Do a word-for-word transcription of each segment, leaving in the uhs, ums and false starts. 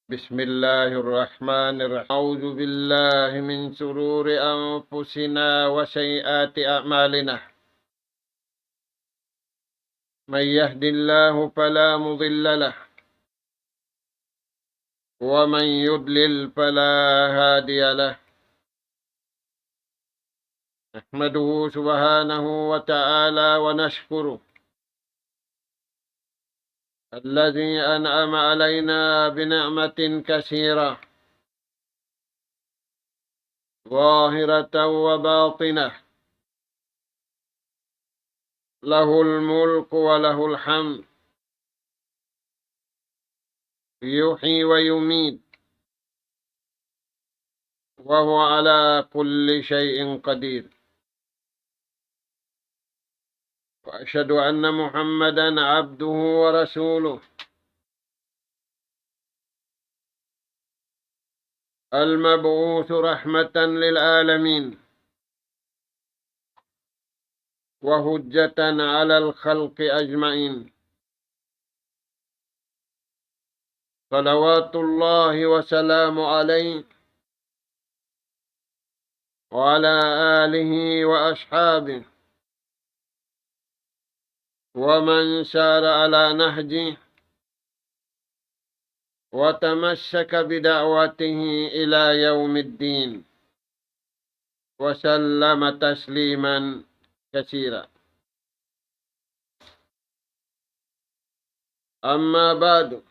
بسم الله الرحمن الرحيم. أعوذ بالله من شرور أنفسنا وسيئات أعمالنا. من يهد الله فلا مضل له، ومن يضلل فلا هادي له. نحمده سبحانه وتعالى ونشكره الذي أنعم علينا بنعمة كثيرة ظاهرة وباطنة، له الملك وله الحمد، يحيي ويميت، وهو على كل شيء قدير. وأشهد أن محمدا عبده ورسوله، المبعوث رحمة للعالمين وحجة على الخلق أجمعين، صلوات الله وسلامه عليه وعلى آله وأصحابه ومن سار على نهجه وتمسك بدعوته إلى يوم الدين، وسلم تسليما كثيرا. أما بعد،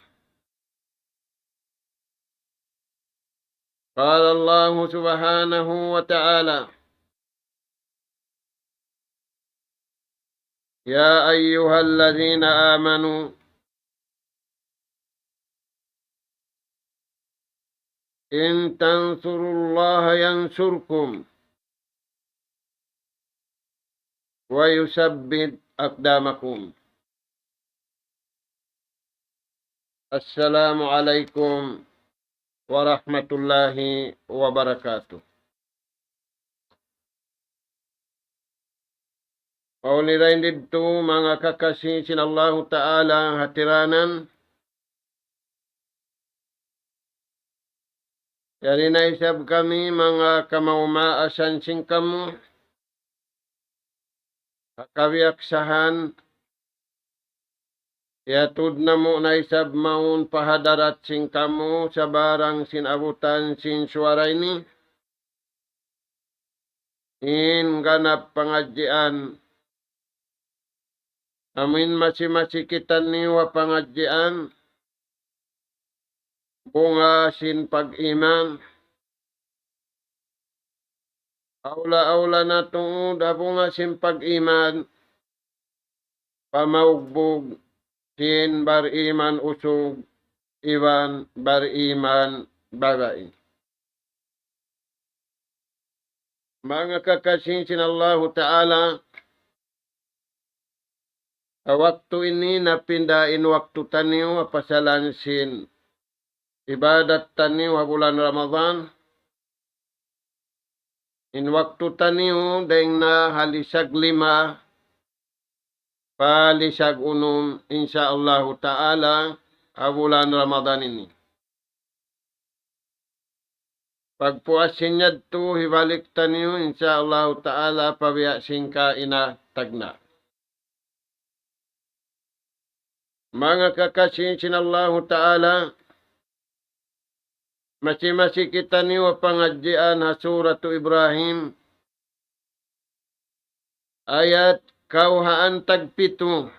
قال الله سبحانه وتعالى: يا أيها الذين آمنوا إن تنصروا الله ينصركم ويثبت أقدامكم. السلام عليكم ورحمة الله وبركاته. Mauli dayn didtu manga kakasi sin Allahu Ta'ala hatiranan. Yari na isab kami manga kamaumaasan sin kamu ha kabiyaksahan, iyatud namu' na isab mawn pa hadarat sin kamu sabarang sin abutan sin suwara ini. In ganap pangadjian, amuin masi-masi kitaniyu ha pangadjian, bunga sin pag-iman. Awla-awla na tuud ha bunga sin pag-iman, pamaugbug sin bar-iman usug iban bar-iman babai. Manga kakasi sin Allahu Ta'ala, ha waktu ini napinda in waktu taniyu ha pasalan sin ibadat taniyu ha bulan Ramadan. In waktu taniyu dayn na ha lisag lima pa lisag unum, insya Allahu Ta'ala, ha bulan Ramadan ini. Pagpuas sin yadtu, hibalik taniyu, insya Allahu Ta'ala, pa biya' sin kaina tagna'. Manga kakasi sin Allahu Ta'ala, masi-masi kitaniyu ha pangadjian ha Suratu Ibrahim, ayat kawhaan tagpitu.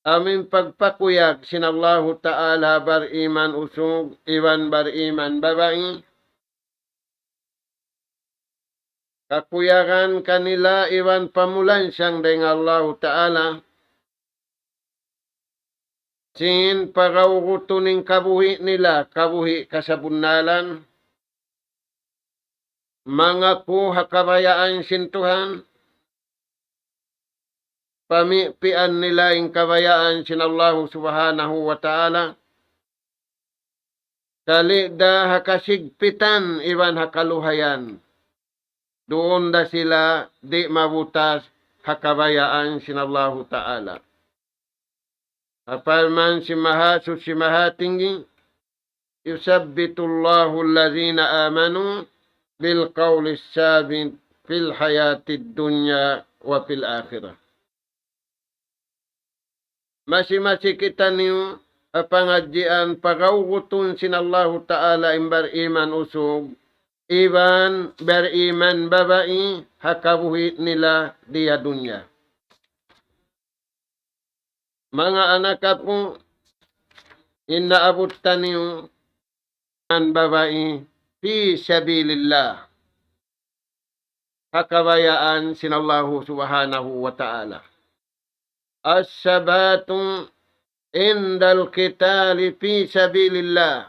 Amuin pagpakuyag sin Allahu Ta'ala bar-iman usug iban bar-iman babai, kakuyagan kanila iban pamulansang dayn ha Allahu Ta'ala, sin pagawgutun in kabuhi' nila, kabuhi' kasabunnalan, mangaku ha kabayaan sin Tuhan, pamipian nila in kabayaan sin Allahu Subhanahu wa Ta'ala, sali' da ha kasigpitan iban ha kaluhayan. Duun da sila di' mabutas ha kabayaan sin Allahu Ta'ala. Parman sin Mahasuchi Mahatinggi, يثبت الله الذين آمنوا بالقول الثابت في الحياة الدنيا وفي الآخرة. Masi-masi kitaniyu ha pangadjian pagaugutun sin Allahu Ta'ala in bariman usug, iban bariman babai ha kabuhi' nila di ha dunya. Manga anak apu', in naabut taniyu, bariman babai, fi sabilillah, ha kabayaan sin Allahu Subhanahu wa Ta'ala. الثبات عند القتال في سبيل الله.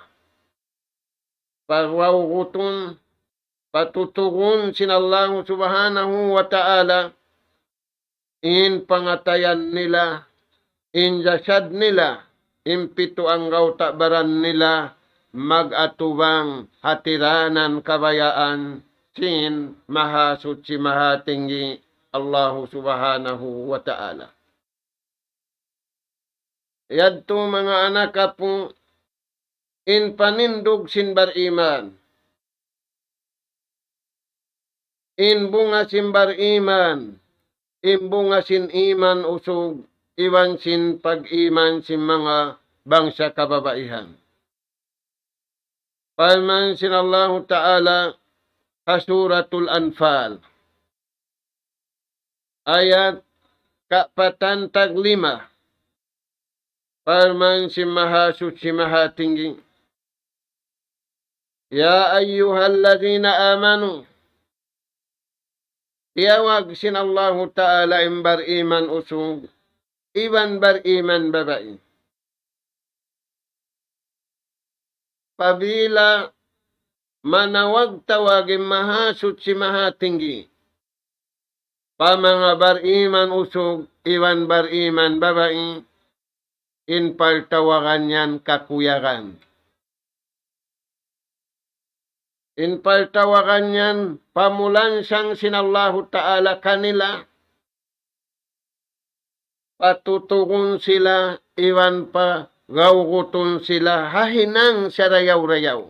Pagaugutun, patutugun sin Allahu Subhanahu wa Ta'ala in pangatayan nila, in jasad nila, in pitu anggawta' baran nila, mag-atubang ha tiranan kabayaan sin Mahasuchi Mahatinggi Allahu Subhanahu wa Ta'ala. Yadtu manga anak apu', in panindug sin bariman. In bunga sin bariman, in bunga sin iman usug, iban sin pag-iman sin manga bangsa kababaihan. Parman sin Allahu Ta'ala ha Suratul Anfal, ayat kaapatan tag lima. Parman sin Mahasuchi Mahatinggi, يا أيها الذين آمنوا, tiyawag sin Allahu Ta'ala in bariman usug, iban bariman babai. Apabila manawag-tawag in Mahasuchi Mahatinggi pa manga bariman usug iban bariman babai, in paltawagan yan kakuyagan. In paltawagan yan pamulansang sin Allahu Ta'ala kanila, patutugun sila iban pagaugutun sila ha hinang sarayaw-rayaw.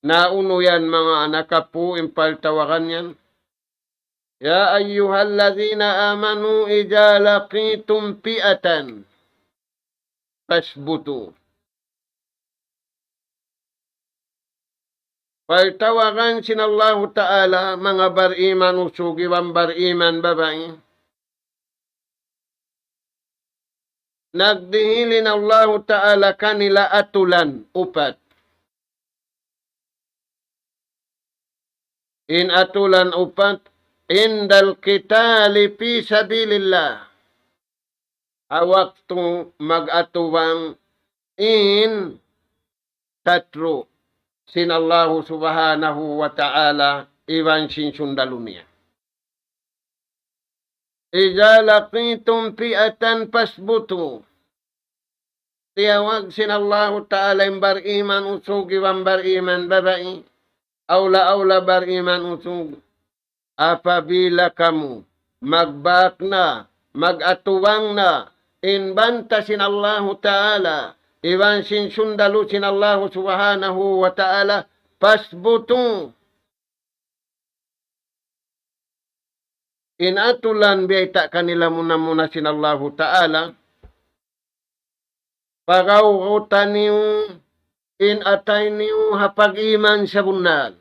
Na unu yan manga anak apu' in paltawagan yan? يا أيها الذين آمنوا إذا لقيتم فئة فاثبتوا. Paltawagan sin Allahu Ta'ala manga bariman usug iban bariman babai. Nagdihil in Allahu Ta'ala kanila atulan upat. In atulan upat, عند القتال في سبيل الله. Ha waktu mag-atubang in satru' sin Allahu Subhanahu wa Ta'ala iban sin sundalu niya. إذا لقيتم فئة فاثبتوا. Tiyawag sin Allahu Ta'ala in bariman usug iban bariman babai, awla-awla bariman usug. Apabila kamu magbak na, mag-atubang na, in banta sin Allahu Ta'ala, iban sin sundalu sin Allahu Subhanahu wa Ta'ala, فاثبتوا. In atulan biyayta' kanila muna-muna sin Allahu Ta'ala, pagawguta niyu in atay niyu ha pag-iman sabunnal.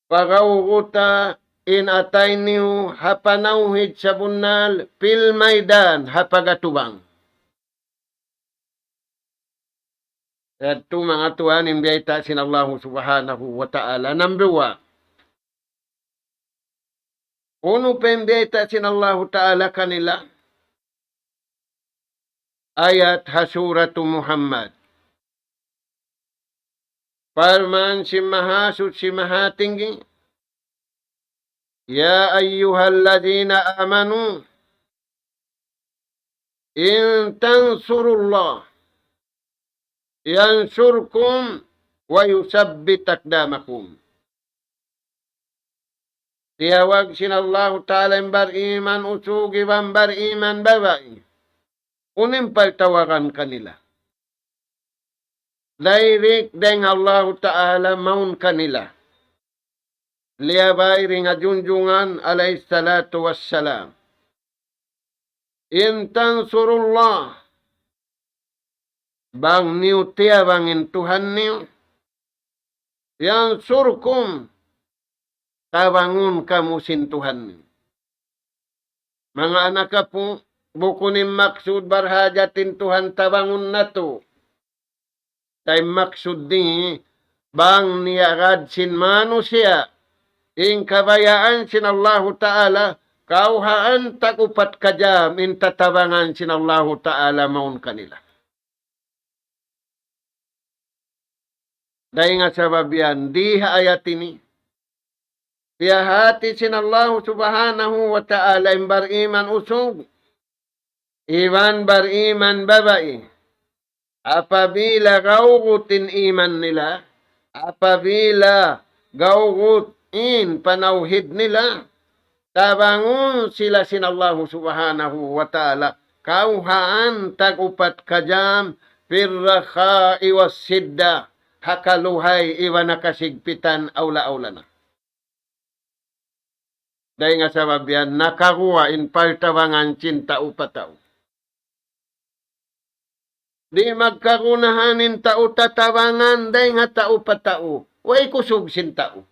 Pagawguta in atay niyu ha panawhid sabunnal, في الميدان, ha pag-atubang. Yadtu manga tuwan in biyayta' sin Allahu Subhanahu wa Ta'ala. Number one. Unu pa in biyayta' sin Allahu Ta'ala kanila? Ayat ha Suratu Muhammad. Parman sin Mahasuchi Mahatinggi, يا أيها الذين آمنوا إن تنصروا الله ينصركم ويثبت أقدامكم. Tiyawag sin Allahu Ta'ala in bariman usug iban bariman babai. Unu in pagtawagan kanila? Direct dayn Allahu Ta'ala mawn kanila. Liyabay dayn ha Junjungan alayhi salatu wassalam. إن تنصروا الله, bang niyu tiyabang in Tuhan niyu, ينصركم, tabangun kamu sin Tuhan niyu. Manga anak apu', bukun in maksud barhajat in Tuhan tabangun natu'. Sa' in maksud niya, bang niyagad sin manusiya' in kabayaan sin Allahu Ta'ala, kawhaan tag-upat ka jam in tatabangan sin Allahu Ta'ala mawn kanila. Dayn ha sabab yan, di ha ayat ini, piyahati sin Allahu Subhanahu wa Ta'ala in bariman usug iban bariman babai. Apabila gawgut in iman nila, apabila gawgut in panawhid nila, tabangun sila sin Allahu Subhanahu wa Ta'ala, kawhaan tag-upat ka jam, في الرخاء والشدة, ha kaluhay iban ha kasigpitan awla-awla na. Dayn ha sabab yan, nakaguwa' in pagtabangan sin tau pa tau. Di' magkagunahan in tau tatabangan dayn ha tau pa tau. Way kusug sin tau.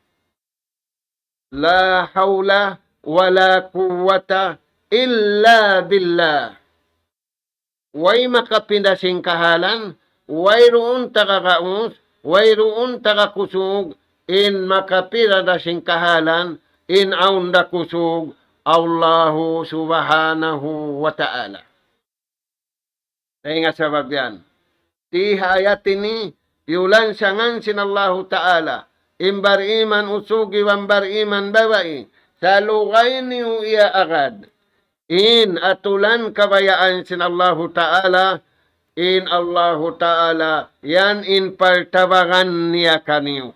لا حول ولا قوة إلا بالله. Way makapinda sin kahalan, wayruun taga gaus, wayruun taga kusug, in makapinda sin kahalan, in awn da kusug, Allahu Subhanahu wa Ta'ala. Dayn ha sabab yan, di ha ayat ini, iyulansangan sin Allahu Ta'ala in bariman usug iban bariman babai, salugay niyu iyaagad in aturan kabayaan sin Allahu Ta'ala, in Allahu Ta'ala yan in pagtabangan niya kaniyu.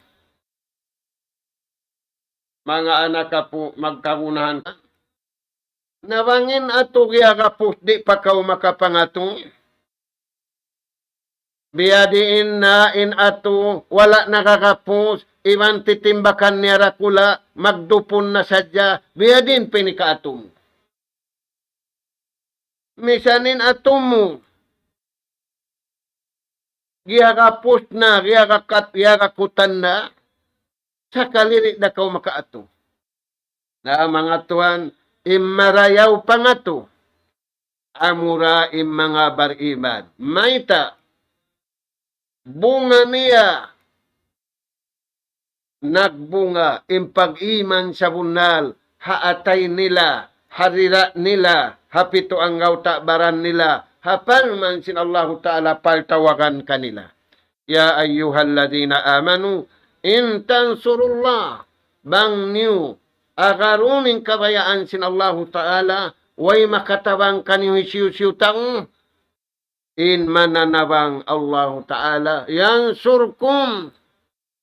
Manga anak apu', magkagunahan. Na bang in atu giyagapus di' pa kaw makapangatu. Biyadiin na in atu wala' nagagapus, iban titimbakan niya dakula', magdupun na sadja, biyadiin pa in kaatu mu. Misan in atu mu, giyagapus na, giyagakat, giyagakutan na, sakali di' da kaw makaatu. Na manga tuwan, in marayaw pangatu, amura in manga bariman. Mayta', bunga niya, nagbunga in pag-iman sabunnal ha atay nila, ha dila' nila, ha pitu anggawta' baran nila, ha parman sin Allahu Ta'ala pagtawagan kanila. يا أيها الذين آمنوا إن تنصروا الله. Bang niyu agarun in kabayaan sin Allahu Ta'ala, way makatabang kaniyu hisiyu-siyu tau, in mananabang Allahu Ta'ala, ينصركم,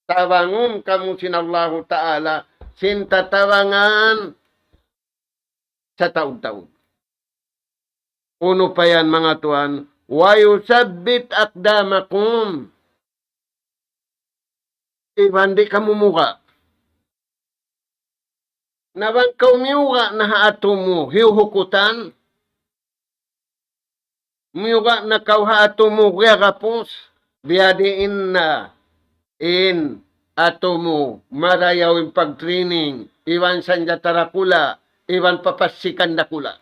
tabangun kamu sin Allahu Ta'ala, sin tatabangan sataud-taud. Unu pa yan, manga tuwan, ويثبت أقدامكم. Iban di' kamu muga'. Na bang kaw miyuga' na ha atu mu, hiyuhukutan. Miyuga' na kaw ha atu mu, giyagapus. Biyadiin na in atu mu, marayaw in pag-training, iban sanjata dakula', iban papassikan dakula'.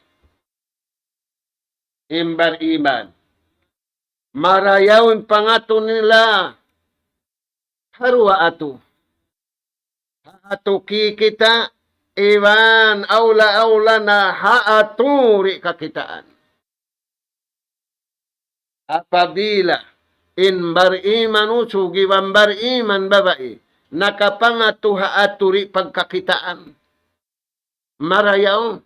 In bariman. Marayaw in pangatu nila ha duwa atu. Ha atu kikita', iban awla-awla na ha atu di' kakitaan. Apabila in bariman usug iban bariman babai nakapangatu ha atu di' pagkakitaan, marayaw,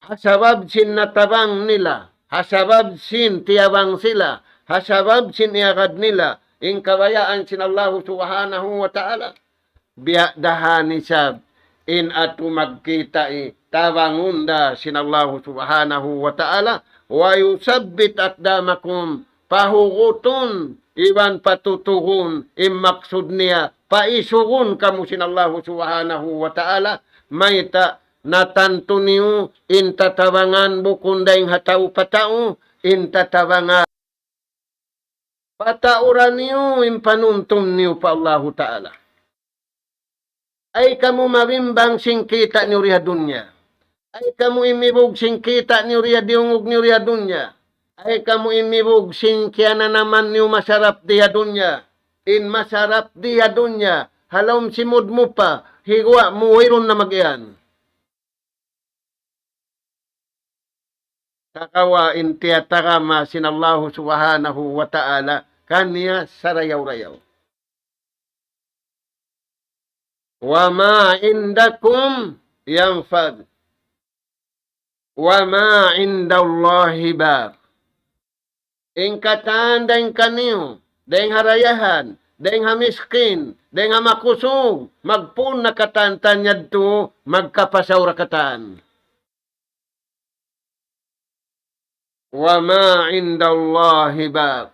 ha sabab sin natabang nila, ha sabab sin tiyabang sila, ha sabab sin iyagad nila in kabayaan sin Allahu Subhanahu wa Ta'ala. Biya' da ha isab in atu magkita' tabangun da sin Allahu Subhanahu wa Ta'ala, ويثبت أقدامكم, pahugutun iban patutugun, in maksud niya, paisugun kamu sin Allahu Subhanahu wa Ta'ala, mayta' natantu niyu in tatabangan bukun dayn ha tau pa tau, in tatabangan patauran niyu in panumtum niyu pa Allahu Ta'ala. Ay kamu mabimbang sin kita' niyu di ha dunya. Ay kamu imibug sin kita' niyu di ha diyungug niyu di ha dunya. Ay kamu imibug sin kiyananaman niyu masarap di ha dunya. In masarap di ha dunya, ha lawm simud mu pa, higuwa' mu wayruun na magiyan. Sagawa' in tiyatagama sin Allahu Subhanahu wa Ta'ala kaniya sarayaw-rayaw. وما عندكم ينفد وما عند الله باق. In katan dayn kaniyu, dayn ha rayahan, dayn ha miskin, dayn ha makusug, magpun na katan-katan yadtu, magkapasaw ra katan. وما عند الله باق.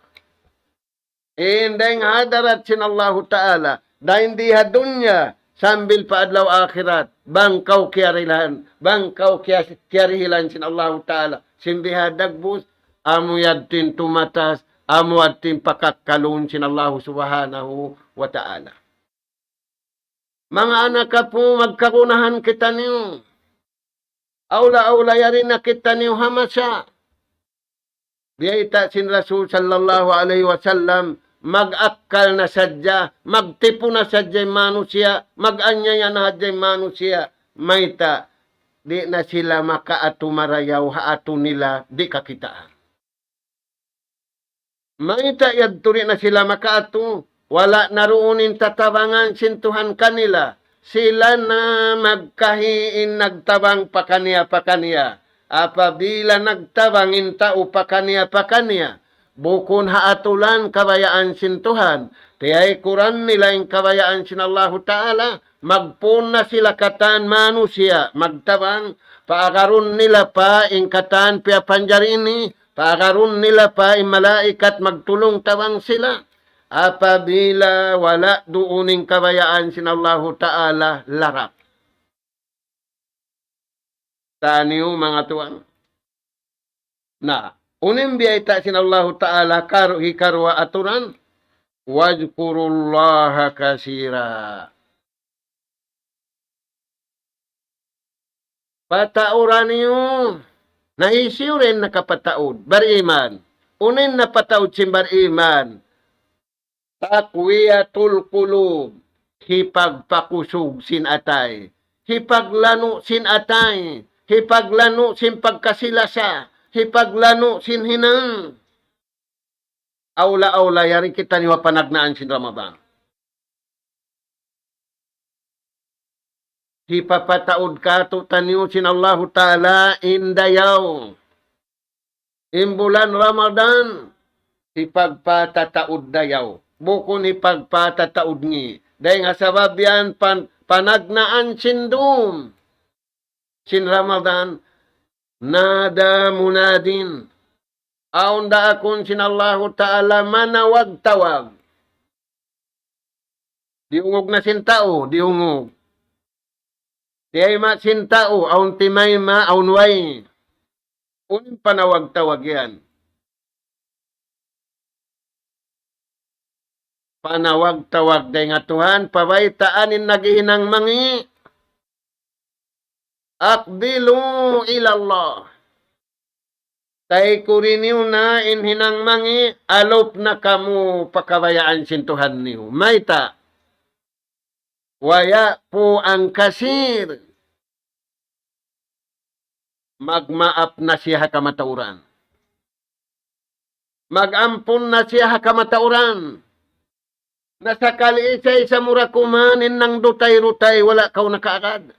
In dayn ha hadarat sin Allahu Ta'ala, dayn di ha dunya, sambil pa adlaw akhirat, bang kaw kiyarihilan, bang kaw kiya-, kiyarihilan sin Allahu Ta'ala, sin biha' dagbus, amu yadtu in tumatas, amu yadtu in pakakkalun sin Allahu Subhanahu wa Ta'ala. Manga anak apu', magkagunahan kitaniyu. Awla-awla yari na kitaniyu ha masa. Biyayta' sin Rasul sallallahu alayhi wasallam, mag-akkal na sadja, magtipu na sadja in manusiya', mag-anyaya na sadja in manusiya', mayta', di' na sila makaatu marayaw ha atu nila, di' kakitaan. Mayta' yadtu di' na sila makaatu, wala' na duun in tatabangan sin Tuhan kanila. Sila na magkahi in nagtabang pakaniya-pakaniya. Apabila nagtabang in tau pakaniya-pakaniya, bukun ha atulan kabayaan sin Tuhan, tiyaykuran nila in kabayaan sin Allahu Ta'ala, magpun na sila katan manusiya' magtabang, paagarun nila pa in katan piyapanjari ini, paagarun nila pa in malaikat magtulung tabang sila. Apabila wala' duun in kabayaan sin Allahu Ta'ala, larap. Taniyu manga tuwan. Na, unu in biyayta' sin Allahu Ta'ala karu-, hikaruwa aturan, واذكروا الله كثيرا. Patauran niyu, na hisiyu in nakapataud, bariman. Unu in napataud sin bariman? تقوية القلوب, hipagpakusug sin atay, hipaglanu' sin atay, hipaglanu' sin pagkasi-lasa, hipaglanu' sin hinang. Awla-awla yari kitaniyu ha panagnaan sin Ramadan. Hipapataud kātu'niyu sin Allahu Ta'ala in dayaw. In bulan Ramadan, hipagpatataud dayaw. Bukun hipagpatataud ngi'. Dayn ha sabab yan pan-, panagnaan sin dūm sin Ramadan, نادى مناد. Awn daakun sin Allahu Ta'ala manawag-tawag. Diyungug na sin tau, diyungug. Tiyayma' sin tau, awn timayma', awn way. Unu in panawag-tawag yan? Panawag-tawag dayn ha Tuhan, pabaytaan in naghihinang mangi'. أقبلوا إلى الله. Taykurin niyu na in hinang mangi', alup na kamu pa kabayaan sin Tuhan niyu. Mayta'? ويعفو عن كثير. Magmaap na siya ha kamatauran. Mag-ampun na siya ha kamatauran. Na sakali isa-isa mu ra kuman in nangdutay-dutay, wala' kaw nakaagad.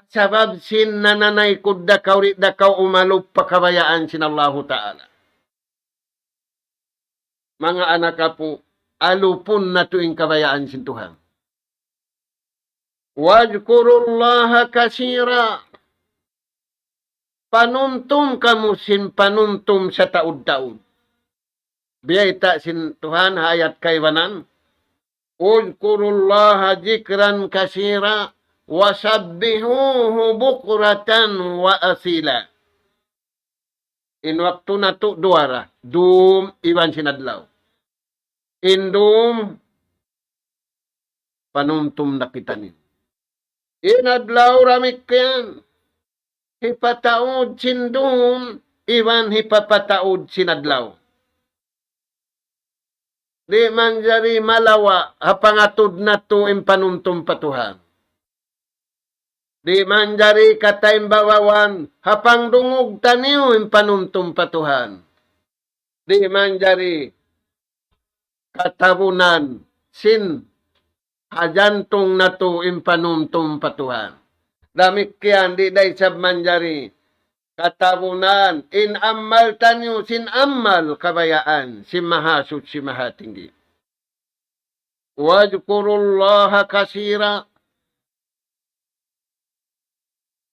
Sabab sin nananaykud da kaw, di' da kaw umalup pa kabayaan sin Allahu Ta'ala. Manga anak apu', alupun natu' in kabayaan sin Tuhan. واذكروا الله كثيرا. Panumtum kamu sin panumtum sataud-taud. Biyayta' sin Tuhan ha ayat kaibanan, اذكروا الله ذكرا كثيرا وسبحوه بكرة وأصيلا. In waktu natu' duwa ra, dum iban sin adlaw. In dum panumtum na kitaniyu. In adlaw damikkiyan, hipataud sin dum iban hipapataud sin adlaw. Di' manjari malawa' ha pangatud natu' in panumtum pa Tuhan. Di' manjari kataymbabawan ha pangdungug taniyu in panumtum pa Tuhan. Di' manjari katabunan sin ha jantung natu' in panumtum pa Tuhan. Damikkiyan di' da isab manjari katabunan in amal taniyu sin amal kabayaan sin Mahasuchi Mahatinggi. واذكروا الله كثيرا.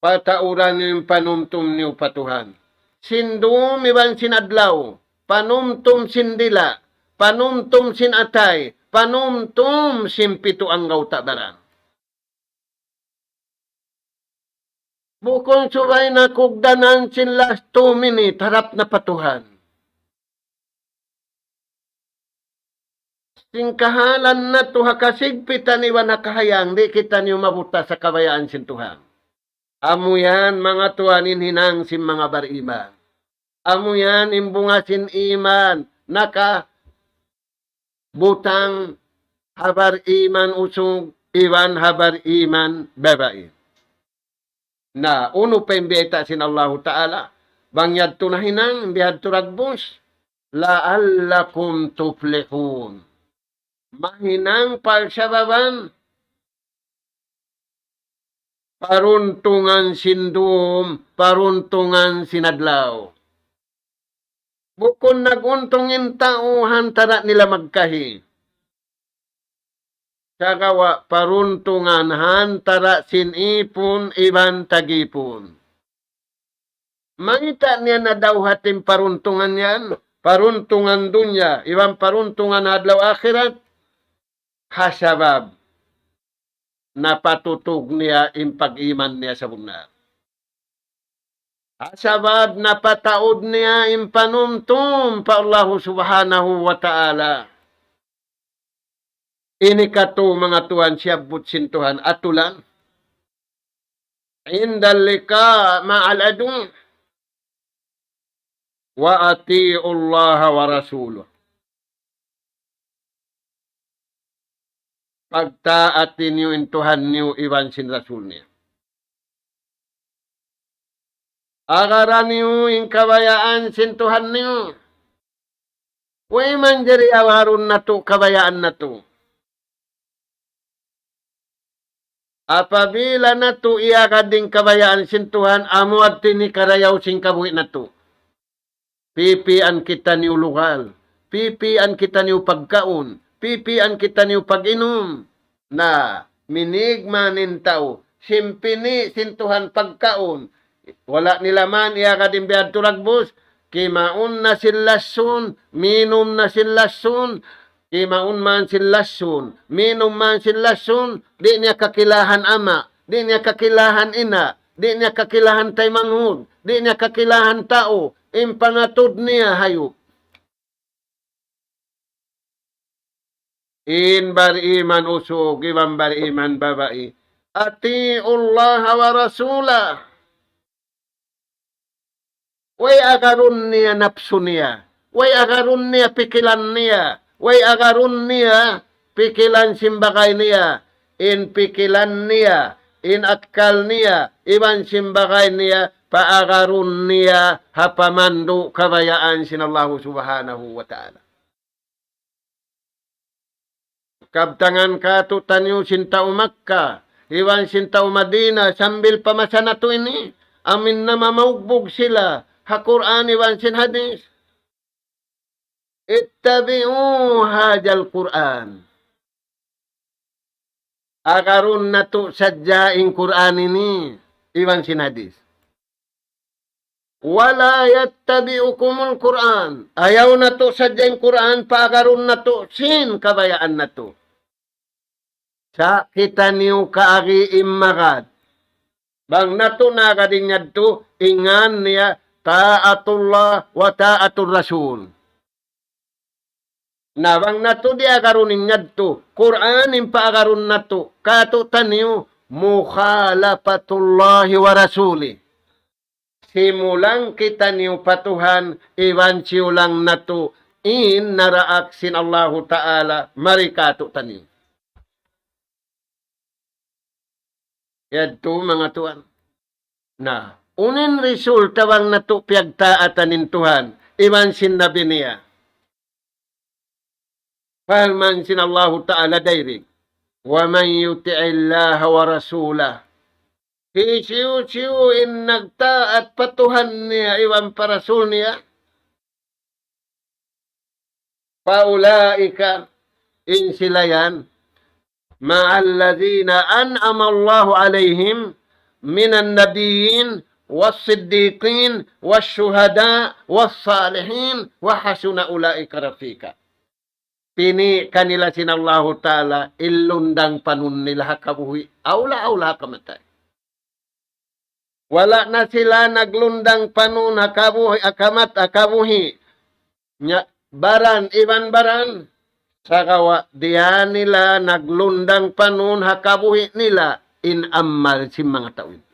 Patauran niyu in panumtum niyu pa Tuhan. Sin dum iban sin adlaw, panumtum sin dila', panumtum sin atay, panumtum sin pitu anggawta' baran. Bukun subay na kugdanan sin last two minute harap na pa Tuhan. Sin kahalan natu' ha kasigpitan iban ha kahayang, di' kitaniyu mabutas ha kabayaan sin Tuhan. Amu yan, manga tuwan, in hinang sin manga bariman. Amu yan in bunga sin iman, nakabutang ha bariman usug iban ha bariman babai. Na, unu pa in biyayta' sin Allahu Ta'ala? Bang yadtu nahinang, bihadtu dagbus. لعلكم تفلحون. Mahinang palsababan paruntungan sin dum, paruntungan sin adlaw. Bukun nag-untung in tau ha antara' nila magkahi. Sagawa' paruntungan ha antara' sin ipun iban tag-ipun. Mayta' niya nadawhat in paruntungan yan, paruntungan dunya, iban paruntungan adlaw akhirat? Ha sabab napatutug niya in pag-iman niya sabunnal. Ha sabab napataud niya in panumtum pa Allahu Subhanahu wa Ta'ala. Ini katu', manga tuwan, siyabbut sin Tuhan atulan. عند اللقاء مع العدو وأطيعوا الله ورسوله. Pagtaati niyu in Tuhan niyu iban sin Rasul niya. Agara niyu in kabayaan sin Tuhan niyu. Way manjari agarun natu' kabayaan natu'. Apabila natu' iyagad in kabayaan sin Tuhan, amu adtu in hikarayaw sin kabuhi' natu'. Pipian kitaniyu lugal, pipian kitaniyu pagkaun, pipian kitaniyu pag-inum. Na, minīg man in tau sin pini' sin Tuhan pagkaun, wala' nila man iyagad in bihadtu dagbus, kimaun na sin lassun, minum na sin lassun, kimaun man sin lassun, minum man sin lassun, di' niya kakilahan ama', di' niya kakilahan ina', di' niya kakilahan taymanghud, di' niya kakilahan tau, in pangatud niya hayup. In bariman usug iban bariman babai, أطيعوا الله ورسوله. Way agarun niya napsu niya, way agarun niya pikilan niya, way agarun niya pikilan sin bagay niya, in pikilan niya, in akkal niya, iban sin bagay niya, paagarun niya ha pamandu' kabayaan sin Allahu Subhanahu wa Ta'ala. Kabtangan kātu'niyu sin tau Makka, iban sin tau Madina, sambil pa masa natu' ini, amu in namamaugbug sila ha Qur'an iban sin hadith. اتبعوا هذا القرآن. Agarun natu' sadja in Qur'an ini, iban sin hadis. ولا يتبعكم القرآن. Ayaw natu' sadja in Qur'an, paagarun natu' sin kabayaan natu'. Sa' kitaniyu kaagi in magad. Bang natu' naagad in yadtu, in ngan niya, طاعة الله وطاعة الرسول. Na bang natu' di' agarun in yadtu, Qur'an in paagarun natu', kātu'niyu مخالفة الله ورسوله. Simulang kitaniyu pa Tuhan, iban siyulang natu' in naraak sin Allahu Ta'ala, mari kātu'niyu. Yadtu manga tuwan. Na, unu in resulta bang natu' piyagtaatan in Tuhan, iban sin Nabi niya. Parman sin Allahu Ta'ala direct, ومن يطع الله ورسوله. Hisiyu-siyu in nagtaat pa Tuhan niya, iban pa Rasul niya. فأولئك, in sila yan, مع الذين أنعم الله عليهم من النبيين والصديقين والشهداء والصالحين وحسن أولئك رفيقا. Pini' kanila sin Allahu Ta'ala in lundang panun nila ha kabuhi', awla-awla ha kamatay. Wala' na sila naglundang panun ha kabuhi', ha kamat-, ha kabuhi'. Nya, baran, iban baran. Sagawa' diya nila naglundang panun ha kabuhi' nila in amal sin manga tau ini.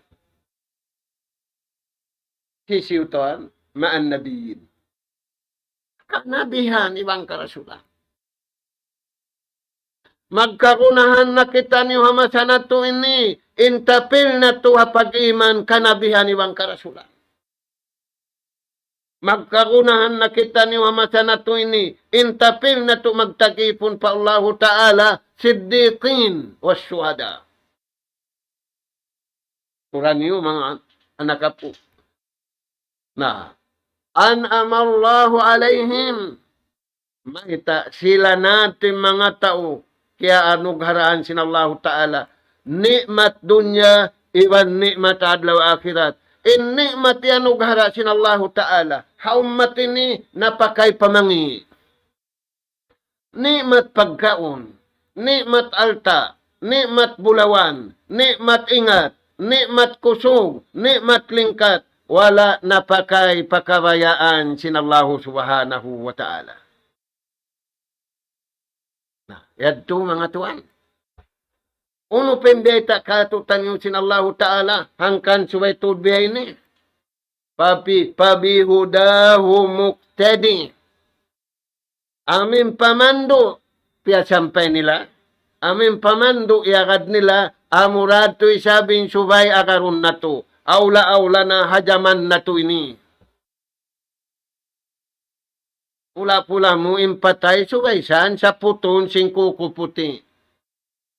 Hisiyu tuwan, مع النبيين. Kanabihan iban karasulan. Magkagunahan na kitaniyu ha masa natu' ini, in tapil natu' ha pag-iman kanabihan iban karasulan. Magkagunahan na kitaniyu ha masa natu' ini, in tapil natu' magtagipun pa Allahu Ta'ala, siddiqin wa shuhada. Suraniyu manga anak apu'. Na, أنعم الله عليهم. Mayta' sila natu' in manga tau kiyaanugrahaan sin Allahu Ta'ala. Ni'mat dunya, iban ni'mat adlaw akhirat. In ni'mat iyanugraha sin Allahu Ta'ala ha ummat ini napakay pa mangi'. Ni'mat pagkaun, ni'mat alta', ni'mat bulawan, ni'mat ingat, ni'mat kusug, ni'mat lingkat, wala' napakay pa kabayaan sin Allahu Subhanahu wa Ta'ala. Na, yadtu manga tuwan. Unu pa in biyayta' kātu'niyu sin Allahu Ta'ala, hangkan subay tuud biya' ini. Pabi-, فبهداه مقتده. Amu in pamandu' piyasampay nila, amu in pamandu' iyagad nila, amura tuud isab in subay agarun natu', awla-awla na ha jaman natu' ini. Pula-pula mu in patay, subay san saputun sin kuku puti'.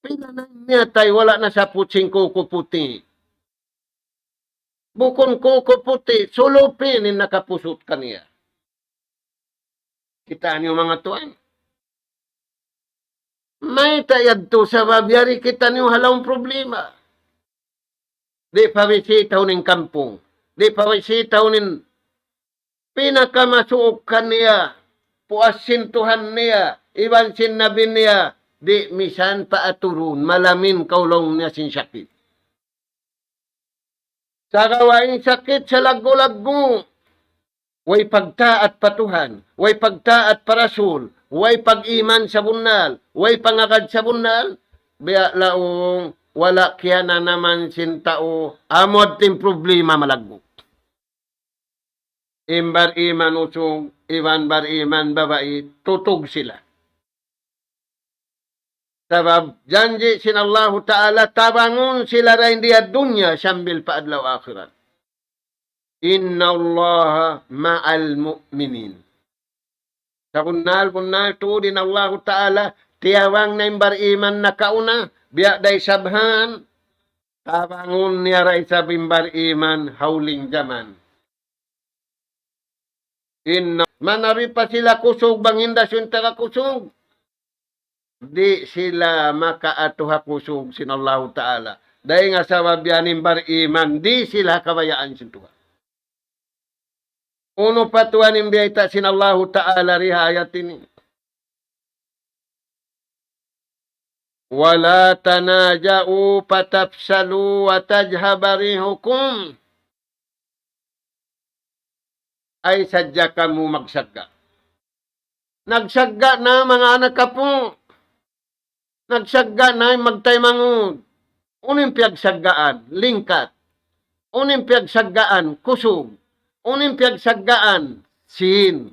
Pila na in miyatay, wala' nasaput sin kuku puti'. Bukun kuku puti', sulupin in nakapusut kaniya. Kitaa niyu manga tuwan. Mayta' yadtu sabab yari kitaniyu ha lawm problema. Di' pa bisitahun in kampung. Di' pa bisitahun in pinakamasuuk kaniya, puas sin Tuhan niya, iban sin Nabi niya, di' misan paaturun, malamin kaw laung niya sin sakit. Sagawa' in sakit salaggu'-laggu', way pagtaat pa Tuhan, way pagtaat pa Rasul, way pag-iman sabunnal, way pangagad sabunnal, biya' laung wala' kiyananaman sin tau, amu yadtu in problema malaggu'. In bar-iman usug, iban bar-iman babai, tutug sila. Sabab janji' sin Allahu Ta'ala, tabangun sila dayn di ha dunya sambil pa adlaw akhirat. إن الله مع المؤمنين. Sabunnal-bunnal tuud in Allahu Ta'ala, tiyabang na in bar-iman nakauna, biya' da isab han, tabangun niya da isab in bar-iman ha huling jaman. Inna, manabi pa sila kusug bang hinda sin taga kusug. di' sila makaatu ha kusug sin Allahu Ta'ala. Dayn ha sabab yan in bariman, di' sila kabayaan sin Tuhan. Unu pa tuwan in biyayta' sin Allahu Ta'ala di ha ayat ini? ولا تنازعوا فتفشلوا وتذهب ريحكم. Ay sadja kamu magsagga'. Nagsagga' na manga anak apu'. Nagsagga' na in magtaymanghud. Unu in piyagsaggaan? Lingkat. Unu in piyagsaggaan? Kusug. Unu in piyagsaggaan? Sin.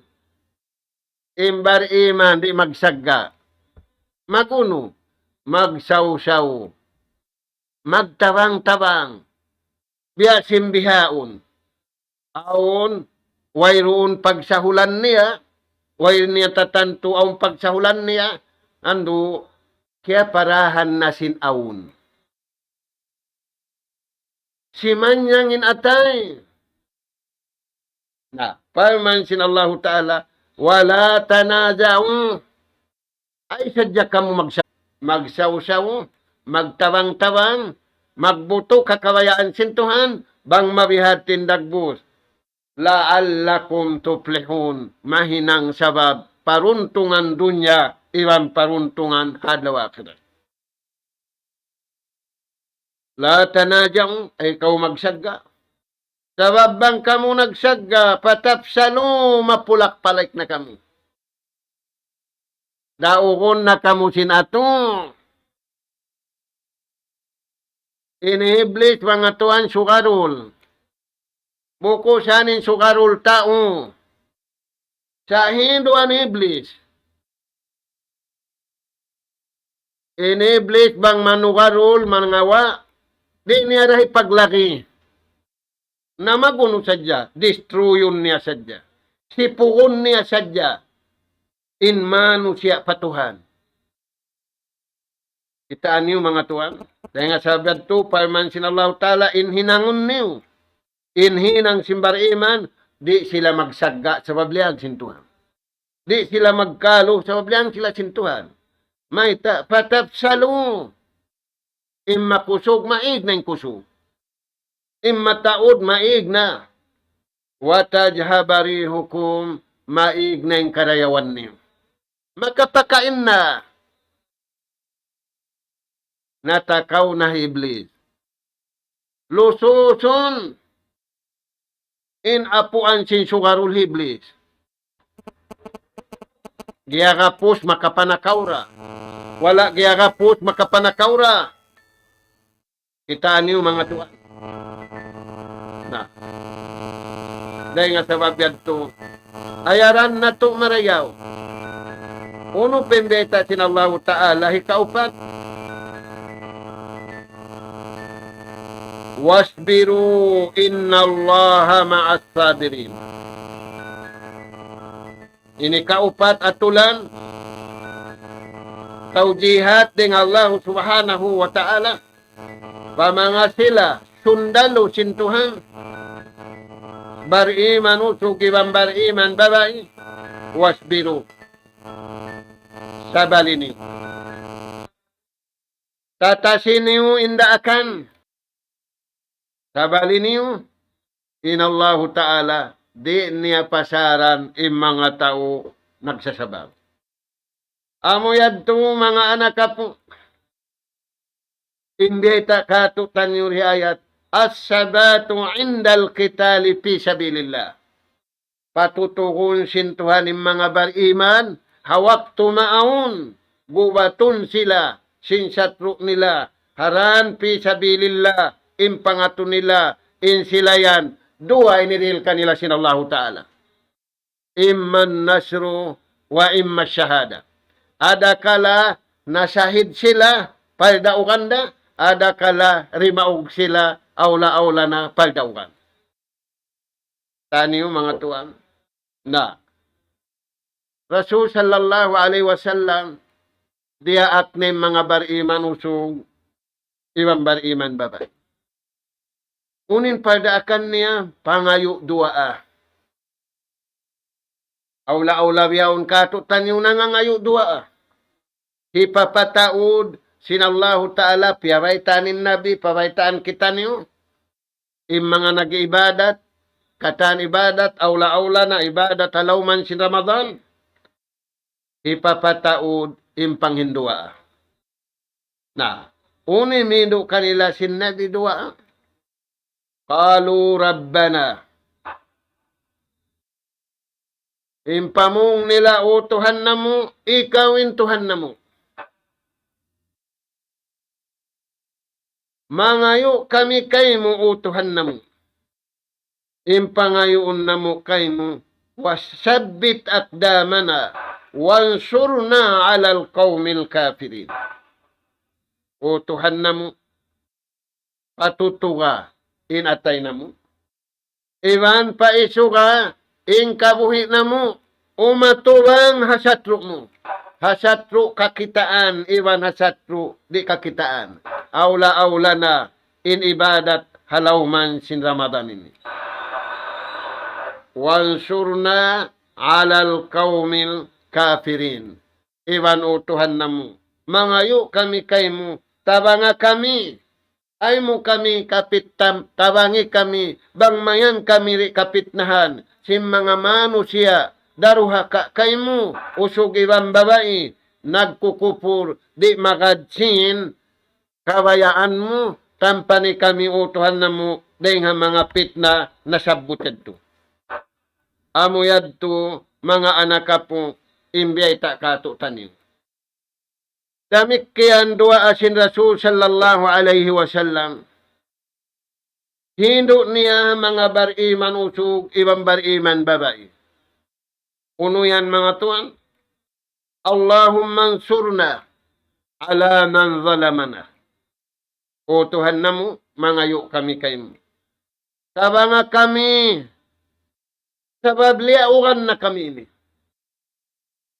In bariman di' magsagga'. Mag-unu? Magsawsaw. Magtabang-tabang. Biya' sin bihaun. Awn, wayruun pagsahulan niya, way niya tatantu awn pagsahulan niya, andu', kiyaparahan na sin awn. Simanyang in atay. Na, parman sin Allahu Ta'ala, ولا تنازعوا. Ay sadja kamu magsa-, magsawsaw, magtabang-tabang, magbutuk ha kabayaan sin Tuhan, bang mabihat in dagbus. لعلكم تفلحون. Mahinang sabab paruntungan dunya, iban paruntungan adlaw akhirat. لا تنازعوا, ay kaw magsagga'. Sabab bang kamu nagsagga', فتفشلوا, mapulak-palik na kamu. Daugun na kamu sin atu. Ini Iblis, manga tuwan, sugarul. Buku' sa in sugarul tau. Sa' hinduan Iblis. In Iblis bang manugarul, mangawa', di' niya da hipaglagi. Na magunu sadja, destroyun niya sadja. Sipugun niya sadja. In manusiya' pa Tuhan. Kitaa niyu manga tuwan. Dayn ha sabab yadtu, parman sin Allahu Ta'ala, in hinangun niyu. In hinang sin bariman, di' sila magsagga' sabab liyag sin Tuhan. Di' sila magkalu sabab liyag sila sin Tuhan. Mayta', فتفشلوا. In makusug, maig na in kusug. In mataud, maig na. وتذهب ريحكم, maig na in karayawan niyu. Makapakain na. Natakaw na hi Iblis. Lususun in apuan sin sugarul hi Iblis. Giyagapus makapanakaw ra. Wala' giyagapus makapanakaw ra. Kitaa niyu manga tuwan. Na. Dayn ha sabab yadtu, ayaran natu' marayaw. Unu pa in bayta' sin Allahu Ta'ala hikaupat? واصبروا إن الله مع الصابرين. Ini kaupat atulan, tawjihat dayn ha Allah Subhanahu wa Ta'ala. Pa manga sila sundalu sin Tuhan, bariman usug iban bariman babai, واصبروا. Sabali niyu. Tatasi niyu in daakan. Sabali niyu, in Allahu Ta'ala, di' niya pasaran in manga tau nagsasabar. Amu yadtu manga anak apu'. In bayta' kātu'niyu di ha ayat, الثبات عند القتال في سبيل الله. Patutugun sin Tuhan in manga bariman, ha waktu maawn, gubatun sila, sin satru' nila, ha dan fi sabilillah, in pangatu nila, in sila yan, duwa in hirihil kanila sin Allahu Ta'ala. إما النصر وإما الشهادة. Adakala nasahid sila, pagdaugan da, adakala rimaug sila, awla-awla na pagdaugan. Taniyu manga tuwan. Na. Rasul sallallahu alayhi wasallam, diyaak na in manga bariman usug, iban bariman babai. Unu in pagdaakan niya, pangayu' duwaa. Awla-awla bihaun kātu'niyu nangangayu' duwaa. Hipapataud sin Allahu Ta'ala, piyabaytaan in Nabi, pabaytaan kitaniyu, in manga nag-iibadat, katan ibadat, awla-awla na ibadat ha lawm sin Ramadan, hipapataud in panghinduwaa. Na, unu in mindu' kanila sin Nabi duwaa. قالوا ربنا. In pamung nila, "O Tuhan namu', ikaw in Tuhan namu'. Mangayu' kami kaymu, O Tuhan namu'." In pangayuun namu' kaymu, "وثبت أقدامنا وانصرنا على القوم الكافرين." O Tuhan namu', patutuga in atay namu'. Iban paisuga in kabuhi' namu', umatubang ha satru' mu. Ha satru' kakitaan, iban ha satru' di' kakitaan. Awla-awla na in ibadat ha lawm sin Ramadan ini. وانصرنا على القوم الكافرين. Iban, O Tuhan namu', mangayu' kami kaymu, tabanga kami. Ayaw mu kami kapit-, tam-, tabangi kami, bang mayan kami di' kapitnahan sin manga manusiya' daruhaka kaymu, usug iban babai, nagkukupur, di' magad sin kabayaan mu, tampani kami, O Tuhan namu', dayng ha manga pitna nasabbut yadtu. Amu yadtu, manga anak apu', in biyayta' kātu'niyu. Damikkiyan duwaa sin Rasul sallallahu alayhi wasallam. Hindu' niya manga bariman usug iban bariman babai. Unu yan, manga tuwan? اللهم انصرنا على من ظلمنا. O Tuhan namu', mangayu' kami kaymu. Tabanga kami, sabab liyauran na kami ini.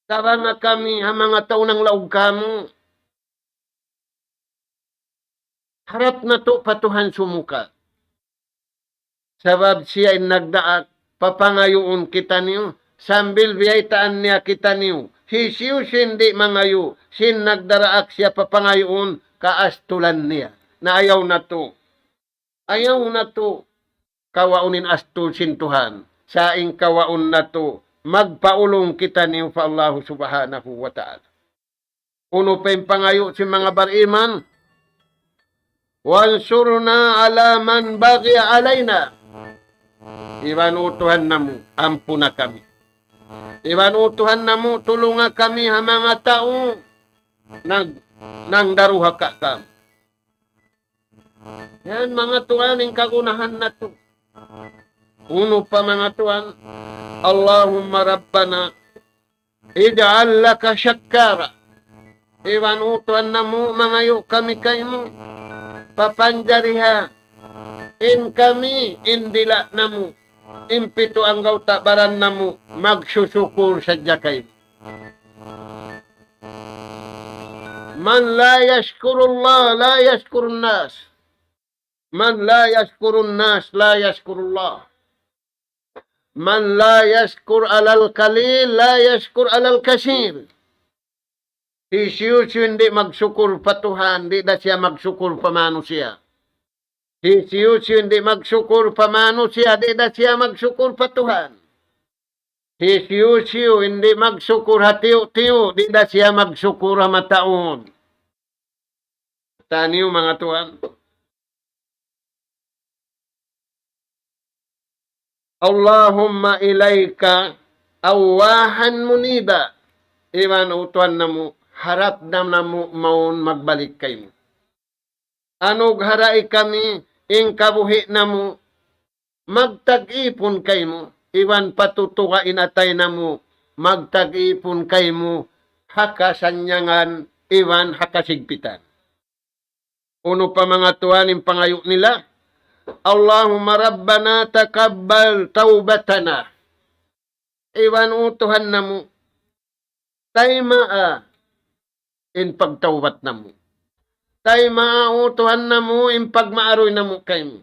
Tabanga kami ha manga tau nanglaug kāmu'. Harap natu' pa Tuhan sumuka. Sabab siya in nagdaak, papangayuun kitaniyu, sambil biyaytaan niya kitaniyu. Hisiyu-siyu in di' mangayu', sin nagdaraak siya papangayuun, kaastulan niya. Na ayaw natu'. Ayaw natu' kawaun in astul sin Tuhan. Sa' in kawaun natu', magpaulung kitaniyu pa Allahu Subhanahu wa Ta'ala. Unu pa in pangayu' sin manga bariman? وانصرنا على من بغى علينا. Iban, O Tuhan namu', ampuna kami. Iban, O Tuhan namu', tulunga kami ha manga tau nang, nangdaruhaka kāmu'. Yan, manga tuwan, in kagunahan natu'. Unu pa, manga tuwan? اللهم ربنا اجعل لك شكارا. Iban, O Tuhan namu', mangayu' kami kaymu, papanjariha in kami, in dila' namu', in pitu anggawta' baran namu', magsusukur sadja kaymu. من لا يشكر الله لا يشكر الناس. من لا يشكر الناس لا يشكر الله. من لا يشكر على القليل لا يشكر على الكثير. Hisiyu-siyu in di' magsukur pa Tuhan, di' da siya magsukur pa manusiya'. Hisiyu-siyu in di' magsukur pa manusiya', di' da siya magsukur pa Tuhan. Hisiyu-siyu in di' magsukur ha tiyu'-tiyu', di' da siya magsukur ha mataud. Taniyu, manga tuwan. اللهم إليك أواها منيبا. Iban, O Tuhan namu', harap namu' mawn magbalik kaymu. Anugharahi kami in kabuhi' namu', magtag-ipun kaymu, iban patutuga in atay namu', magtag-ipun kaymu, ha kasannyangan, iban ha kasigpitan. Unu pa, manga tuwan, in pangayu' nila? اللهم ربنا تقبل توبتنا. Iban, O Tuhan namu', taymaa in pagtawbat namu'. Taymaa, O Tuhan namu', in pagmaaruy namu' kaymu.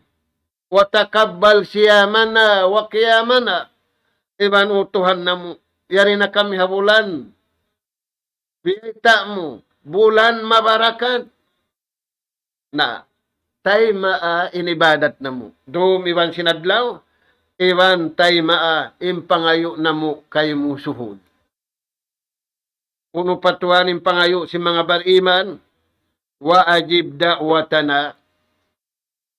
وتقبل صيامنا وقيامنا. Iban, O Tuhan namu', yari na kami ha bulan biyayta' mu, bulan mabarakat. Na, tayma'a in ibadat namu'. Dum iban sin adlaw, iban tayma'a in pangayu' namu' kaymu suhud. Unu pa Tuhan in pangayu' sin manga bariman, وأجب دعوتنا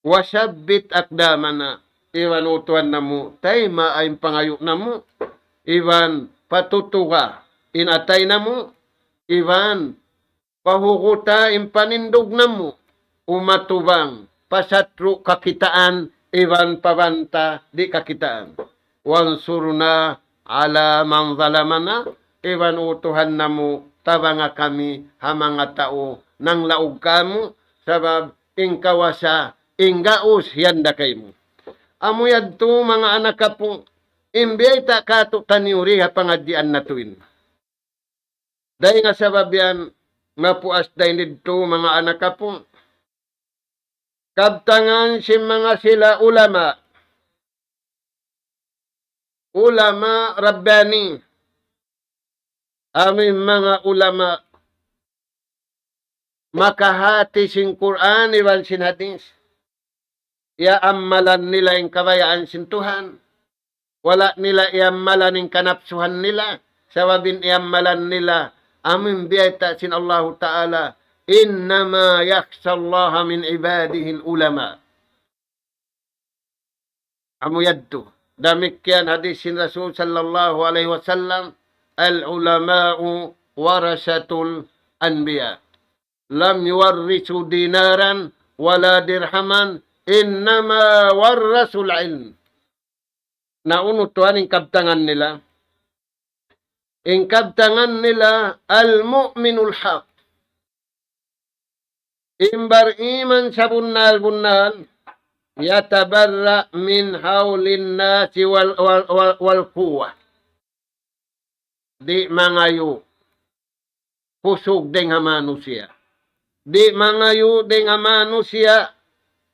وثبت أقدامنا. Iban, O Tuhan namu', tayma'a in pangayu' namu', iban patutuga in atay namu', iban pahuguta in panindug namu', umatubang pa satru' kakitaan, iban pa banta' di' kakitaan. وانصرنا على من ظلمنا, iban, O Tuhan namu', tabanga kami ha manga tau nanglaug kāmu', sabab in kawasa, in gaus yan da kaymu. Amu yadtu manga anak apu', in biyayta' kātu'niyu di ha pangadjian natu' ini. Dayn ha sabab yan, mapuas dayn didtu manga anak apu'. Kabtangan sin manga sila ulama. Ulama Rabbani. Amu in manga ulama makahāti sin Qur'an iban sin hadith. Iyaammalan nila in kabayaan sin Tuhan. Wala' nila iyammalan in kanapsuhan nila. Sabab in iyammalan nila, amu in biyayta' sin Allahu Ta'ala, إنما يخشى الله من عباده العلماء. Amu yadtu. Damikkiyan hadith sin Rasul sallallahu alayhi wasallam, العلماء ورثة الأنبياء. لم يورثوا دينارا ولا درهما إنما ورثوا العلم. Na unu tuwan in kabtangan nila? In kabtangan nila, المؤمن الحق. In bariman sabunnal-bunnal, يتبرأ من هول الناس وال-, وال-, وال-, والقوة. Di' mangayu' kusug dayn ha manusiya'. Di' mangayu' dayn ha manusiya'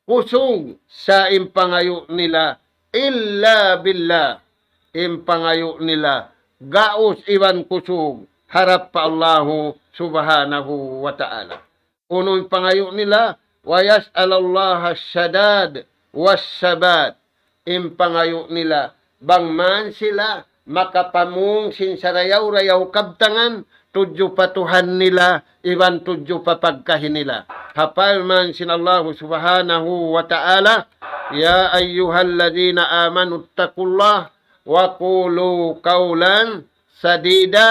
kusug, sa' in pangayu' nila إلا بالله. In pangayu' nila gaus iban kusug harap pa Allahu Subhanahu wa Ta'ala. Unu in pangayu' nila? ويسأل الله السداد والثبات. In pangayu' nila, bang man sila makapamung sin sarayaw-rayaw kabtangan, tudju pa Tuhan nila, iban tudju pa pagkahi nila. Ha parman sin Allahu Subhanahu wa Ta'ala, يا أيها الذين آمنوا اتقوا الله وقولوا قولا سديدا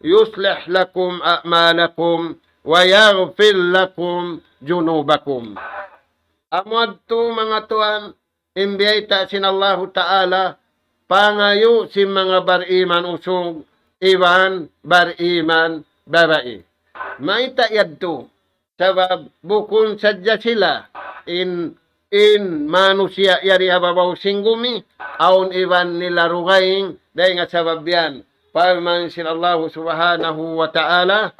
يصلح لكم أعمالكم ويغفر لكم ذنوبكم. Amu yadtu manga tuwan, in biyayta' sin Allahu Ta'ala, pangayu' sin manga bariman usug, iban bariman babai. Mayta' yadtu? Sabab bukun sadja sila in, in manusiya' yari ha babaw sin gumi, awn iban nila dugaing, dayn ha sabab yan. Parman sin Allahu Subhanahu wa Ta'ala,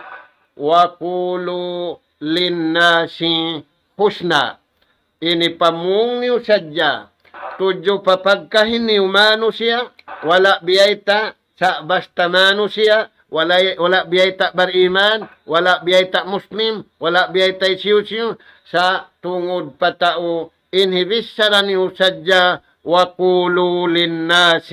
وقولوا للناس حسنا. Ini pamung niyu sadja tudju pa pagkahi niyu manusiya', wala' biyayta' sa' basta manusiya', wala', wala' biyayta' bariman, wala' biyayta' muslim, wala' biyayta' hisiyu-siyu, sa' tungud pa tau in hibichara niyu sadja, وقولوا للناس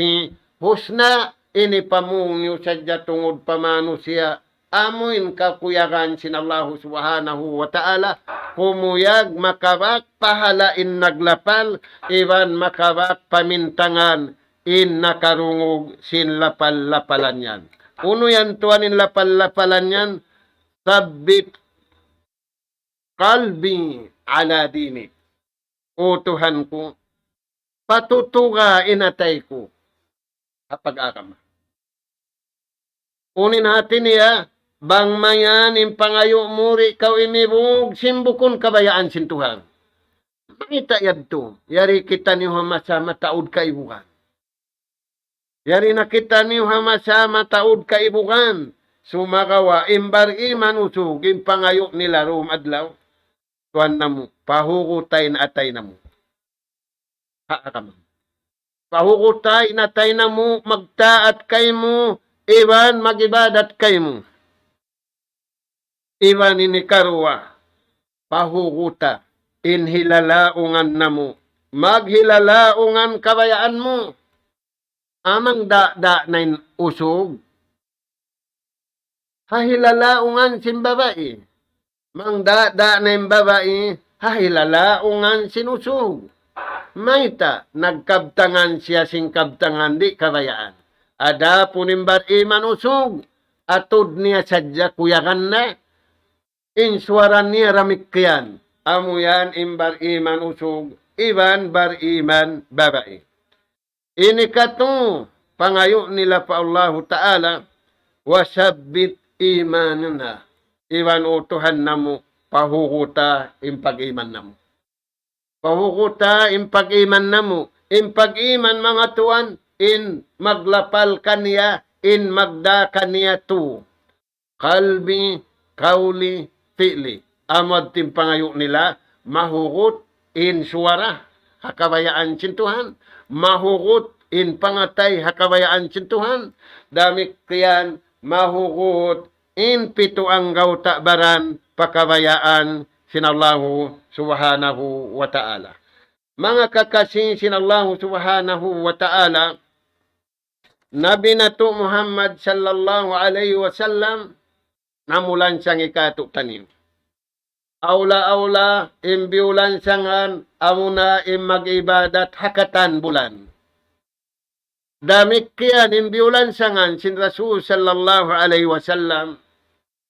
حسنا, ini pamung niyu sadja tungud pa manusiya', amu in kakuyagan sin Allahu Subhanahu wa Ta'ala, kumuyag makabak pahala' in naglapal, iban makabak pamintangan in nakarungug sin lapal-lapalan yan. Unu yan tuwan in lapal-lapalan yan? ثبت قلبي على دينك. O Tuhan ku, patutuga in atay ku ha pag-agama. Unu in hati niya, bang mayan in pangayu' mu di' kaw imibug sin bukun kabayaan sin Tuhan. Mayta' yadtu? Yari kitaniyu ha masa mataud kaibugan. Yari na kitaniyu ha masa mataud kaibugan. Sumagawa' in bariman usug, in pangayu' nila dum adlaw, tuwan namu', pahuguta in atay namu'. Ha, ha kamu. Pahuguta in atay namu', magtaat kaymu, iban mag-ibadat kaymu. Iban ini karuwa, pahuguta in hilalaungan namu'. Maghilalaungan kabayaan mu. Amang da'-da' na in usug. Ha hilalaungan sin babai. Mang da'-da' na in babai, ha hilalaungan sin usug. Mayta', nagkabtangan siya sin kabtangan di' kabayaan. Adapun in bar-iman usug, atud niya sadja kuyagan na, in suwara niya damikkiyan. Amu yan in bar-iman usug, iban bar-iman babai. Ini katu' pangayu' nila pa Allahu Ta'ala, وثبت إيماننا. Iban, O Tuhan namu', pahuguta in pag-iman namu'. Pahuguta in pag-iman namu'. In pag-iman, manga tuwan, in maglapal kaniya, in magdā kaniya tu. Qalbi, qawli, fi'li. Amu yadtu in pangayu' nila, mahugut in suwara ha kabayaan sin Tuhan, mahugut in pangatay ha kabayaan sin Tuhan, damikkiyan mahugut in pitu anggawta' baran pa kabayaan sin Allahu Subhanahu wa Ta'ala. Manga kakasi sin Allahu Subhanahu wa Ta'ala, Nabi natu' Muhammad sallallahu alayhi wasallam, namulansang kātu'niyu. Awla-awla, in biyulansangan, amuna in mag-ibadat ha katan bulan. Damikkiyan in biyulansangan sin Rasul sallallahu alayhi wasallam,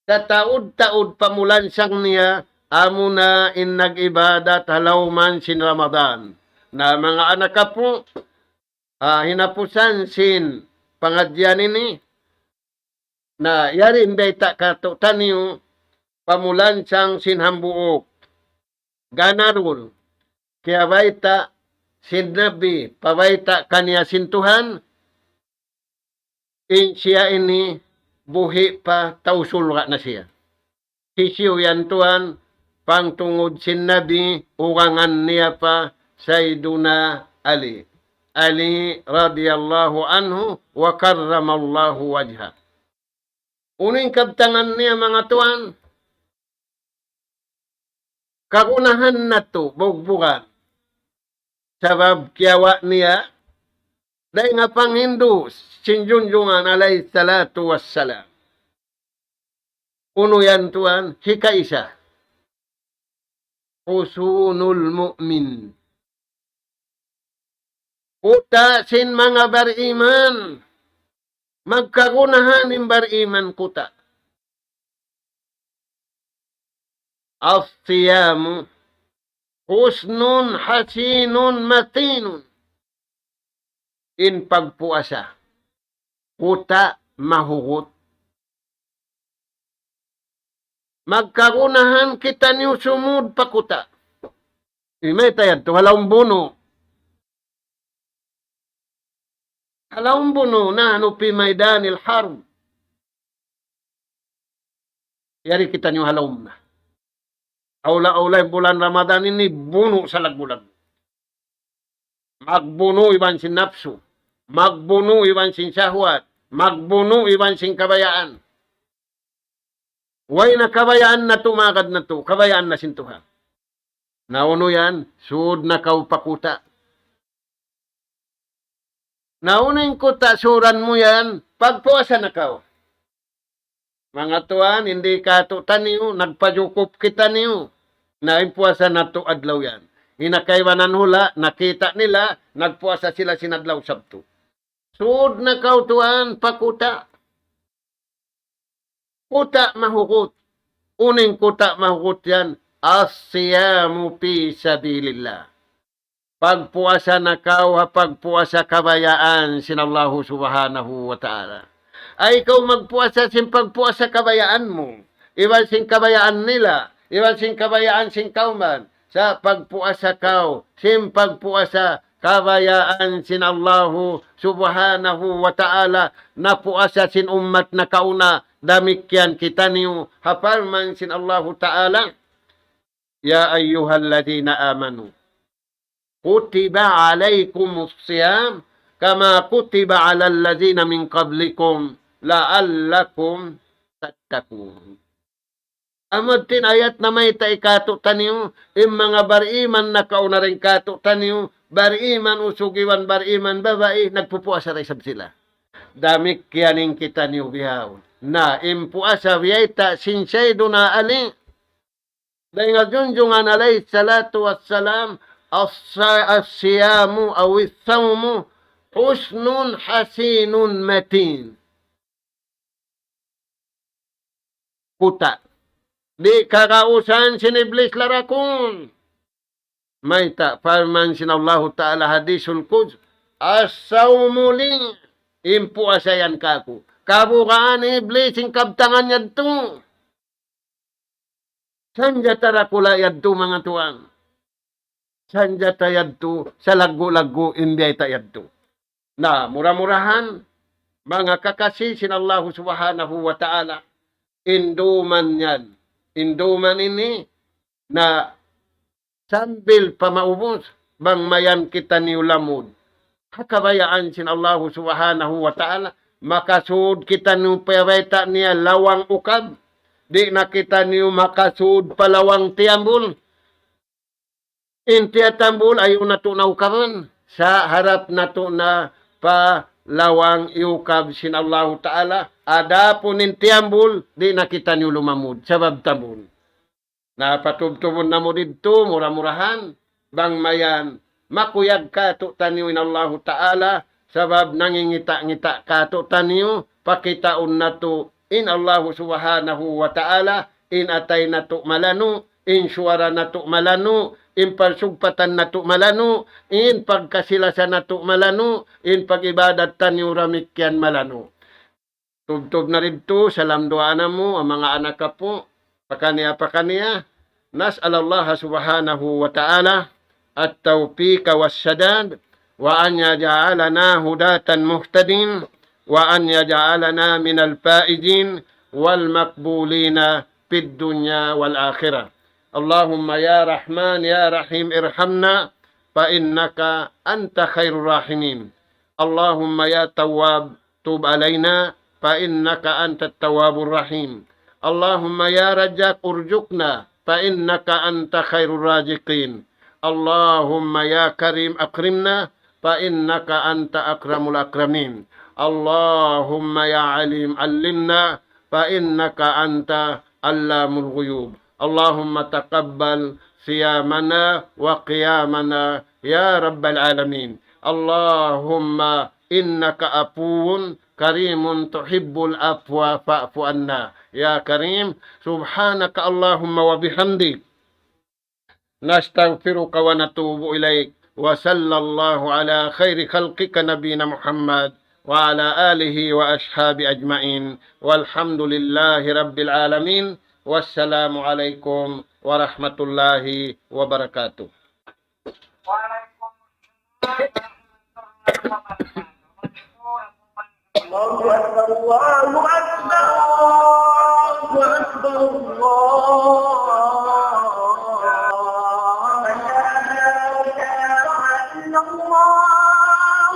sataud-taud pamulansang niya, amuna in nag-ibadat ha lawm sin Ramadan. Na manga anak apu', ah, hinapusan sin pangadjian ini, na yari in bayta' kātu'niyu, pamulansang sin hambuuk. Ganarul, kiyabayta' sin Nabi, pabayta' kaniya sin Tuhan, in siya ini buhi' pa tau surga' na siya. Hisiyu yan tuwan, pangtungud sin Nabi, ugangan niya pa Sayyiduna Ali. Ali radiyallahu anhu wa karramallahu wajhah. Unu in kabtangan niya, manga tuwan? Kagunahan natu' bugbugan. Sabab kiyawa' niya, dayn ha panghindu' sin Junjungan alayhi salatu wassalam. Unu yan tuwan? Hikaisa. حصون المؤمن. Kuta' sin manga bariman. Magkagunahan in bariman kuta'. الصيام حصن حصين متين. In pagpuasa, kuta' mahugut. Magkagunahan kitaniyu sumud pa kuta'. Imayta' yadtu, ha lawm bunu'. Ha lawm bunu', نحن في ميدان الحرب. Yari kitaniyu ha lawm na. Awla-awla in bulan Ramadan ini bunu' salaggu'-laggu'. Magbunu' iban sin napsu. Magbunu' iban sin sahwat. Magbunu' iban sin kabayaan. Way na kabayaan natu' magad natu', kabayaan na sin Tuhan. Na unu yan, sud na kaw pa kuta'. Na unu in kuta' suran mu yan, pagpuasa na kaw. Manga tuwan, in di kātu'niyu, nagpajukup kitaniyu. Na in puasa natu' adlaw yan. In kaibanan hula', nakita' nila, nagpuasa sila sin adlaw Sabtu. Sud na kaw tuwan pa kuta'. Kuta' mahugut. Unu in kuta' mahugut yan? الصيام في سبيل الله. Pagpuasa na kaw ha pagpuasa kabayaan sin Allahu Subhanahu wa Ta'ala. Ay kaw magpuasa sin pagpuasa kabayaan mu. Iban sin kabayaan nila. Iban sin kabayaan sin kawman. Sa' pagpuasa kaw, sin pagpuasa kabayaan sin Allahu Subhanahu wa Ta'ala, na puasa sin ummat nakauna, damikkiyan kitaniyu, ha parman sin Allahu Ta'ala, يا أيها الذين آمنوا كتب عليكم الصيام كما كتب على الذين من قبلكم لعلكم تتقون. Amu yadtu in ayat namayta' kātu'niyu, in manga bariman nakauna dayn kātu'niyu, bariman usug iban bariman babai, nagpupuasa da isab sila. Damikkiyan in kitaniyu bihaun. Na, in puasa biyayta' sin Sayyiduna Ali, dayn ha junjungan alayhi salatu wassalam, الص-، الصيام أو الصوم حصن حصين متين. Kuta'. Di' kagausan sin Iblis larakun. Mayta', parman sin Allahu Ta'ala hadisul Quds, "As-sawmu li," in puasa yan kāku'. Kabugaan Iblis in kabtangan yadtu. Sanjata dakula' yadtu, manga tuwan. Sanjata yadtu, salaggu'-laggu' in biyayta' yadtu. Na, mura-murahan, manga kakasi sin Allahu Subhanahu wa Ta'ala, in duman yan, in duman ini, na sambil pa maubus, bang mayan kitaniyu lamud ha kabayaan sin Allahu Subhanahu wa Ta'ala, makasud kitaniyu pa bayta' niya lawang ukab, di' na kitaniyu makasud pa lawang tiyambul. In tiyatambul ayaw natu' na ukaban, sa' harap natu' na pa lawang iyukab sin Allahu Ta'ala, adapun in tiyambul, di' na kitaniyu lumamud, sabab tambul. Na patubtubun namu' didtu, mura-murahan, bang mayan, makuyag kātu'niyu in Allahu Ta'ala, sabab nangingita'-ngita' kātu'niyu, pakitaun natu' in Allahu Subhanahu wa Ta'ala, in atay natu' malanu', in suwara natu' malanu', in parsugpatan natu' malanu', in pagkasi-lasa natu' malanu', in pag-ibadat taniyu damikkiyan malanu'. Tubtub na didtu, salam duwaa namu', ha manga anak apu', pakaniya-pakaniya. نسأل الله سبحانه وتعالى التوفيق والسداد، وأن يجعلنا هداة مهتدين، وأن يجعلنا من الفائزين والمقبولين في الدنيا والآخرة. اللهم يا رحمن يا رحيم ارحمنا فإنك أنت خير الراحمين. اللهم يا تواب تب علينا فإنك أنت التواب الرحيم. اللهم يا رزاق ارزقنا فإنك أنت خير الرازقين. اللهم يا كريم أكرمنا فإنك أنت أكرم الأكرمين. اللهم يا عليم علمنا فإنك أنت علام الغيوب. اللهم تقبل صيامنا وقيامنا يا رب العالمين. اللهم إنك عفو كريم تحب العفو فاعف عنا يا كريم. سبحانك اللهم وبحمدك، نستغفرك ونتوب إليك. وصلى الله على خير خلقك نبينا محمد وعلى آله وأصحابه أجمعين. والحمد لله رب العالمين. والسلام عليكم ورحمة الله وبركاته. الله أكبر، الله أكبر، الله أكبر، الله أكبر. لا إله إلا الله.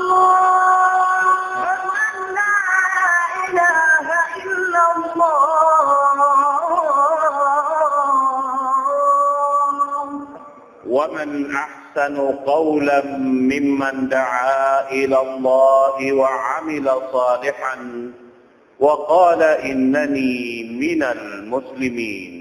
أشهد أن لا إله إلا الله. ومن أحسن قولا ممن دعا إلى الله وعمل صالحا وقال إنني من المسلمين.